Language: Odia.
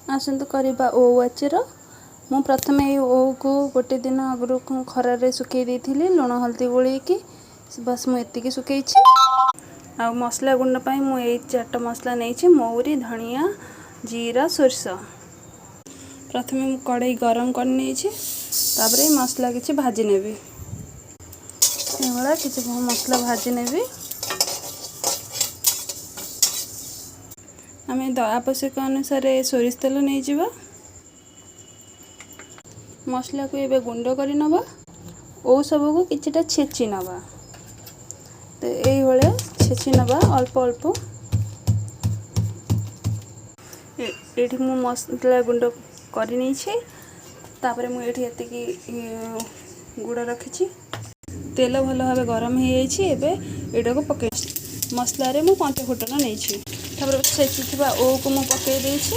ଆସନ୍ତୁ କରିବା ଓଉ ଆଚାର। ମୁଁ ପ୍ରଥମେ ଏଇ ଓଉକୁ ଗୋଟେ ଦିନ ଆଗରୁ ଖରାରେ ଶୁଖେଇ ଦେଇଥିଲି, ଲୁଣ ହଳଦୀ ଗୋଳେଇକି। ବାସ୍, ମୁଁ ଏତିକି ଶୁଖେଇଛି। ଆଉ ମସଲା ଗୁଣ୍ଡ ପାଇଁ ମୁଁ ଏଇ ଚାରିଟା ମସଲା ନେଇଛି: ମଉରି, ଧଣିଆ, ଜିରା, ସୋରିଷ। ପ୍ରଥମେ ମୁଁ କଢ଼େଇ ଗରମ କରିନେଇଛି। ତାପରେ ଏଇ ମସଲା କିଛି ଭାଜି ନେବି। ଏଇଭଳିଆ କିଛି ମସଲା ଭାଜି ନେବି। ଆମେ ଆବଶ୍ୟକ ଅନୁସାରେ ସୋରିଷ ତେଲ ନେଇଯିବା। ମସଲାକୁ ଏବେ ଗୁଣ୍ଡ କରି ନେବା। ଓଉ ସବୁକୁ କିଛିଟା ଛେଚି ନେବା। ତ ଏଇଭଳିଆ ଛେଚି ନେବା, ଅଳ୍ପ ଅଳ୍ପ। ଏଇଠି ମୁଁ ମସଲା ଗୁଣ୍ଡ କରିନେଇଛି। ତାପରେ ମୁଁ ଏଇଠି ଏତିକି ଗୁଡ଼ ରଖିଛି। ତେଲ ଭଲ ଭାବେ ଗରମ ହେଇଯାଇଛି। ଏବେ ଏଇଟାକୁ ପକେଇ ମସଲାରେ ମୁଁ ପଞ୍ଚ ଫୁଟଣ ନେଇଛି। ତାପରେ ଛେଚିଥିବା ଓଉକୁ ମୁଁ ପକେଇ ଦେଇଛି।